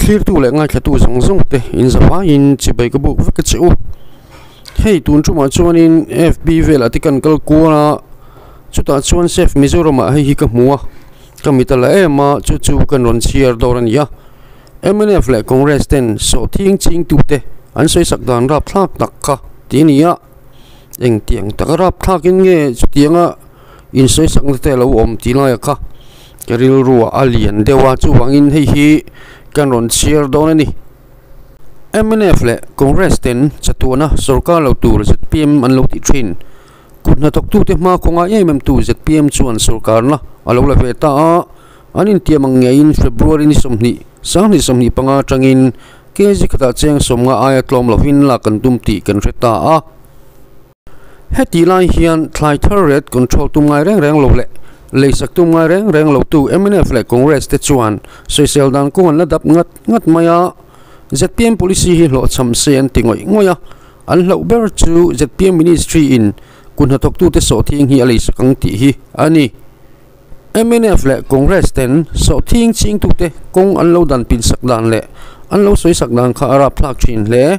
Thlirtu leh ngaithlatu zawng zawng te in zavaiin chibai ka buk vek a che u. Hei tun tumah chuanin fb velah te kan kal kual a, chutah chuan Save Mizoram ah hei hi ka hmu a, ka mit a la em a, chu chu kan rawn chhiar dawr a ni a. Mnf leh Congress ten sawhthing chingtute an sawisak dan rapthlak tak kha tih a ni a, engtiang taka rapthlakin nge chutianga insawisakna te a lo awm tih laia kha ka rilru ah a lian deuh a, chuvangin hei hi kan rawn chhiar dawn a ni. Mnf leh Congress ten chatuahna sorkar lo tur zpm an lo tih thin. Kut hnathawktute hma khawnga em em tu zpm chuan sorkarna a lo la ve ta a, an intiam ang ngeiin February ni 20, 2025 atangin kg khatah cheng 50 aia tlawm lovin lak an tum tih kan hre ta a. Heti lai hian thlai thar rate control tum ngai reng reng lo leh leisak tum ngai reng reng lotu mnf leh Congress te chuan sawisel dan kawng an la dap ngat ngat mai a, zpm policy hi hlawhchham se an ti ngawih ngawih a, an hlauh ber chu zpm ministry in kut hnathawktute sawhthing hi a leisak ang tih hi a ni. Mnf leh Congress ten sawhthing chingtute kawng an lo dan pinsak dan leh an lo sawisak dan kha a rapthlak thin hle.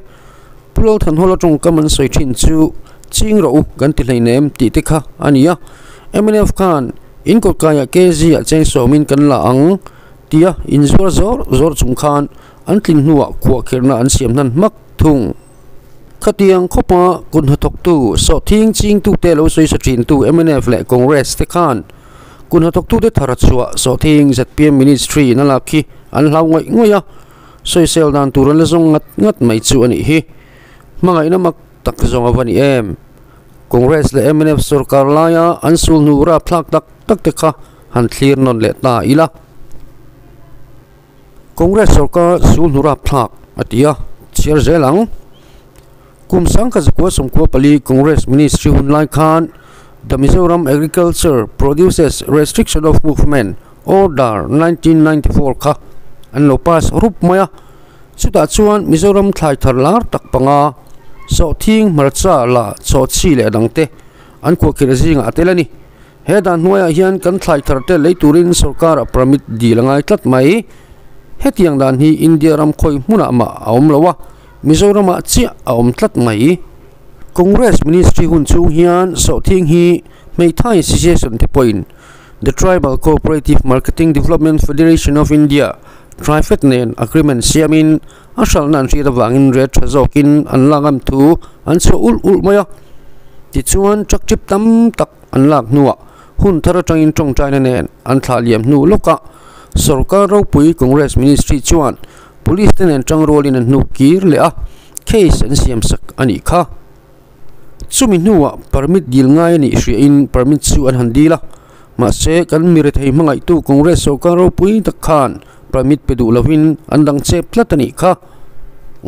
Pu Lalthanhawla tawngkam an sawi thin chu ching rawh u kan ti hleinem tih te kha a ni a. Mnf khan in kawt kaiah kg ah cheng sawmin kan la ang tia inzuar zawr zawr chung khan an tlin hnuah khuahkhirhna an siam hnan hmak thung. Khatiang khawpa kut hnathawktu, sawhthing chingtute lo sawi sa thintu mnf leh Congress te khan kut hnathawktute thar chhuah sawhthing zpm ministry in a lak hi an hlau ngawih ngawih a, sawisel dan tur an la zawng ngat ngat mai chu a nih hi. Hmangaihna mak tak zawng a va ni em? Congress leh mnf sorkar laia an sulhnu rapthlak tak tak te kha han thlir nawn leh ta ila. Congress sorkar sulhnu rapthlak a ti a, chhiar zel ang. Kum 1994 Congress Ministry hun lai khan The Mizoram Agriculture Produces Restriction of Movement Order 1994 kha an lo pass rup mai a, chutah chuan Mizoram thlai thar lar tak panga sawhthing, hmarcha, la, chawhchhi leh dangte an khuahkhirh zingah a tel a ni. He dan hnuaiah hian kan thlai thar te lei turin sorkar-ah permit dil a ngai tlat mai. Hetiang dan hi India ram khawi hmunah mah a awm lo a, Mizoramah chiah a awm tlat mai. Congress Ministry hun chhung hian sawhthing hi hmeithai Association te pawhin The Tribal Cooperative Marketing Development Federation of India, TRIFED, nen agreement siamin a hralhna an hriat avangin rate tha zawkin an lak ngam thu an chhuah ulh ulh mai a. Tichuan truck trip tam tak an lak hnuah hun thar atangin tawngtaina nen an thlah liam hnu lawkah sorkar ropui Congress Ministry chuan Police te nen tang rualin an hnuk kir leh a, case an siam sak a nih kha. Chumi hnuah permit dil ngai a nih hriain permit chu an han dil a, mahse kan mi rethei hmangaihtu Congress sorkar ropui tak khan permit pe duh lovin an dang chep tlat a nih kha.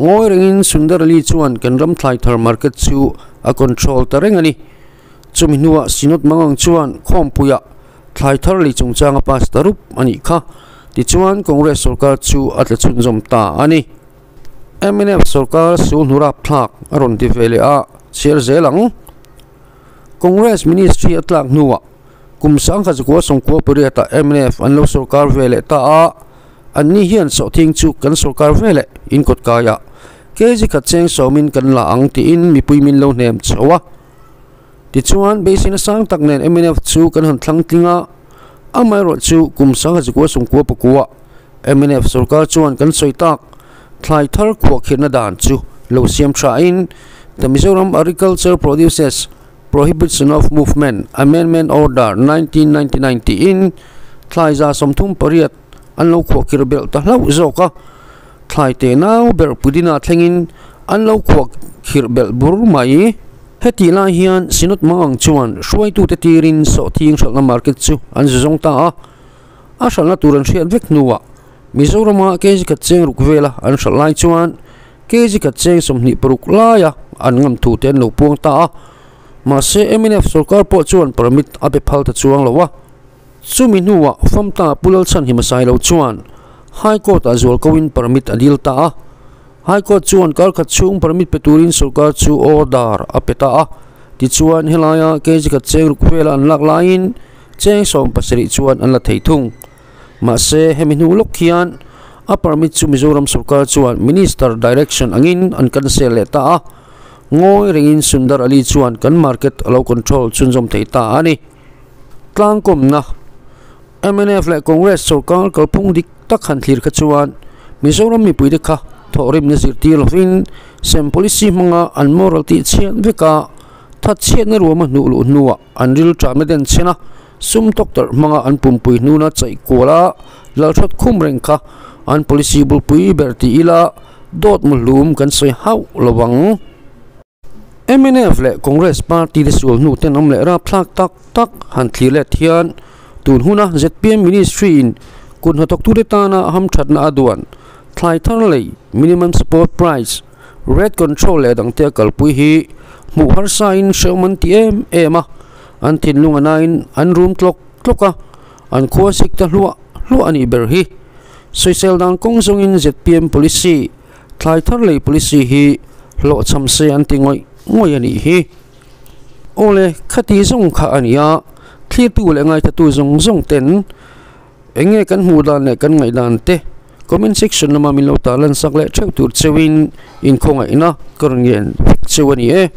Ngawi rengin Sundarali chuan kan ram thlai thar market chu a control ta reng a ni. Chumi hnuah Synod Mangang chuan khawmpuiah thlai thar lei chungchanga pass ta rup a nih kha. Tichuan Congress sorkar chu a tla chhunzawm ta a ni. Mnf sorkar sulhnu rapthlak a rawn ti ve leh a, chhiar zel ang. Congress ministry a tlak hnuah kum 1998 ah mnf an lo sorkar ve leh ta a, anni hian sawhthing chu kan sorkar ve leh inkawt kaiah kg khat cheng sawmin kan la ang tiin mipui min lo hnem chho a. Tichuan, beiseina sang tak nen mnf chu kan han thlang tling a, amaherawh chu kum 1999 mnf sorkar chuan kan sawi tak thlai thar khuahkhirhna dan chu lo siam thain The Mizoram Agriculture Produces Prohibition of Movement Amendment Order 1999 tiin thlai 38 an lo khuahkhirh belh ta hlauh zawk a, thlai tenau ber pudina thlengin an lo khuahkhirh belh bur mai. Hetih lai hian Synod Mangang chuan hruaitute tirin sawhthing hralhna market chu an zu zawng ta a, a hralhna tur an hriat vek hnuah Mizorama kg khat cheng ruk vela an hralh lai chuan kg khat cheng 26 laia an ngam thu te an lo puang ta a, mahse mnf sorkar pawh chuan permit a pe phal ta chuang lo a. Chumi hnuah Famta Pu Lalchhanhima Sailo chuan High Court-ah zualkoin permit a dil ta a. High Court chuan kar khat chhung permit pe turin sorkar chu order a pe ta a. Tichuan helaia kg khat cheng ruk vela an lak laiin cheng 70 chuan an la thei thung. Mahse hemi hnu lawk hian A permit chu Mizoram sorkar chuan Minister direction angin an cancel leh ta a, ngawi rengin Sundar Ali chuan kan market a lo control chhunzawm thei ta a ni. Tlangkawmna, mnf leh Congress sorkar kalphung dik tak han thlir kha chuan Mizoram mipuite kha thawhrimna zirtir lovin sem policy hmanga an moral tih chhiat vek a, thatchhiatna ruama hnuh luh hnuah an rilṭahna denchhen a, sum tawktarh hmanga an pumpui hnuna chaih kual a, lalhrawt khum reng kha an policy bulpui ber ti ila dawt muhlum kan sawi hauh lo ang. Mnf leh Congress party te sual hnu ten awm leh rapthlak tak tak han thlir let hian tun huna zpm ministry in kut hnathawktute tana hamthatna a duan thlai thar lei minimum support price rate control leh dangte a kalpui hi hmuh harsa in hrehawm an ti em em a, an thinlung a nain an rum tlawk tlawk a, an khua sik ta hluah hluah a nih ber hi. Sawisel dan kawng zawngin zpm policy Thlai thar lei policy hi hlawhchham se an ti ngawih ngawih a nih hi. Awle, khati zawng kha a ni a, thlirtu leh ngaithatu zawng zawng ten eng nge kan hmuh dan leh kan ngaih dan te comment section lama min lo tarlan sak leh theuh tur cheuhin inkhawngaihna ka rawn ngen vek cheu a ni e.